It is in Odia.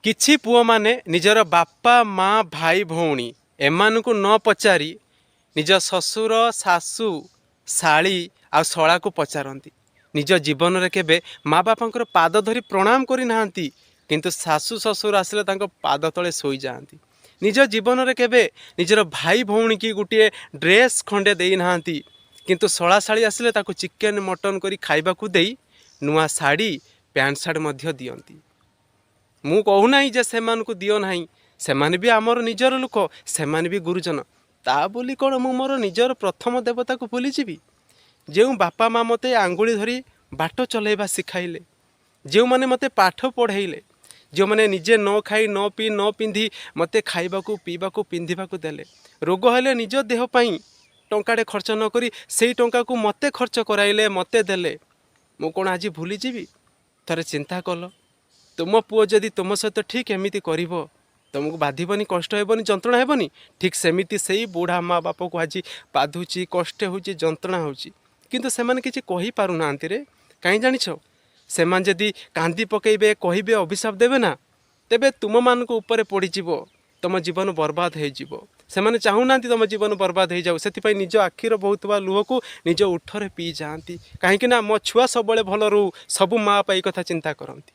କିଛି ପୁଅମାନେ ନିଜର ବାପା, ମା, ଭାଇ, ଭଉଣୀ ଏମାନଙ୍କୁ ନ ପଚାରି ନିଜ ଶ୍ୱଶୁର, ଶାଶୁ, ଶାଳୀ ଆଉ ଶଳାକୁ ପଚାରନ୍ତି। ନିଜ ଜୀବନରେ କେବେ ମା ବାପାଙ୍କର ପାଦ ଧରି ପ୍ରଣାମ କରିନାହାନ୍ତି, କିନ୍ତୁ ଶାଶୁ ଶ୍ୱଶୁର ଆସିଲେ ତାଙ୍କ ପାଦ ତଳେ ଶୋଇଯାଆନ୍ତି। ନିଜ ଜୀବନରେ କେବେ ନିଜର ଭାଇ ଭଉଣୀକି ଗୋଟିଏ ଡ୍ରେସ୍ ଖଣ୍ଡେ ଦେଇନାହାନ୍ତି, କିନ୍ତୁ ଶଳା ଶାଳୀ ଆସିଲେ ତାକୁ ଚିକେନ୍ ମଟନ୍ କରି ଖାଇବାକୁ ଦେଇ ନୂଆ ଶାଢ଼ୀ, ପ୍ୟାଣ୍ଟ ସାର୍ଟ ମଧ୍ୟ ଦିଅନ୍ତି। ମୁଁ କହୁନାହିଁ ଯେ ସେମାନଙ୍କୁ ଦିଅ ନାହିଁ, ସେମାନେ ବି ଆମର ନିଜର ଲୋକ, ସେମାନେ ବି ଗୁରୁଜନ। ତା ବୋଲି କ'ଣ ମୁଁ ମୋର ନିଜର ପ୍ରଥମ ଦେବତାକୁ ଭୁଲିଯିବି? ଯେଉଁ ବାପା ମା ମୋତେ ଆଙ୍ଗୁଳି ଧରି ବାଟ ଚଲାଇବା ଶିଖାଇଲେ, ଯେଉଁମାନେ ମୋତେ ପାଠ ପଢ଼ାଇଲେ, ଯେଉଁମାନେ ନିଜେ ନ ଖାଇ, ନ ପିଇ, ନ ପିନ୍ଧି ମୋତେ ଖାଇବାକୁ, ପିଇବାକୁ, ପିନ୍ଧିବାକୁ ଦେଲେ, ରୋଗ ହେଲେ ନିଜ ଦେହ ପାଇଁ ଟଙ୍କାଟେ ଖର୍ଚ୍ଚ ନ କରି ସେଇ ଟଙ୍କାକୁ ମୋତେ ଖର୍ଚ୍ଚ କରାଇଲେ, ମୋତେ ଦେଲେ, ମୁଁ କ'ଣ ଆଜି ଭୁଲିଯିବି? ଥରେ ଚିନ୍ତା କଲ, ତୁମ ପୁଅ ଯଦି ତୁମ ସହିତ ଠିକ୍ ଏମିତି କରିବ, ତୁମକୁ ବାଧିବନି? କଷ୍ଟ ହେବନି? ଯନ୍ତ୍ରଣା ହେବନି? ଠିକ୍ ସେମିତି ସେଇ ବୁଢ଼ା ମା ବାପାକୁ ଆଜି ବାଧୁଛି, କଷ୍ଟ ହେଉଛି, ଯନ୍ତ୍ରଣା ହେଉଛି, କିନ୍ତୁ ସେମାନେ କିଛି କହିପାରୁନାହାନ୍ତି ରେ। କାହିଁ ଜାଣିଛ? ସେମାନେ ଯଦି କାନ୍ଦି ପକାଇବେ, କହିବେ, ଅଭିଶାପ ଦେବେ ନା, ତେବେ ତୁମମାନଙ୍କ ଉପରେ ପଡ଼ିଯିବ, ତୁମ ଜୀବନ ବର୍ବାଦ ହେଇଯିବ। ସେମାନେ ଚାହୁଁନାହାନ୍ତି ତୁମ ଜୀବନ ବର୍ବାଦ ହେଇଯାଉ। ସେଥିପାଇଁ ନିଜ ଆଖିର ବହୁଥିବା ଲୁହକୁ ନିଜ ଓଠରେ ପିଇ ଯାଆନ୍ତି, କାହିଁକି ନା ମୋ ଛୁଆ ସବୁବେଳେ ଭଲ ରହୁ। ସବୁ ମା ବାପା ଏଇ କଥା ଚିନ୍ତା କରନ୍ତି।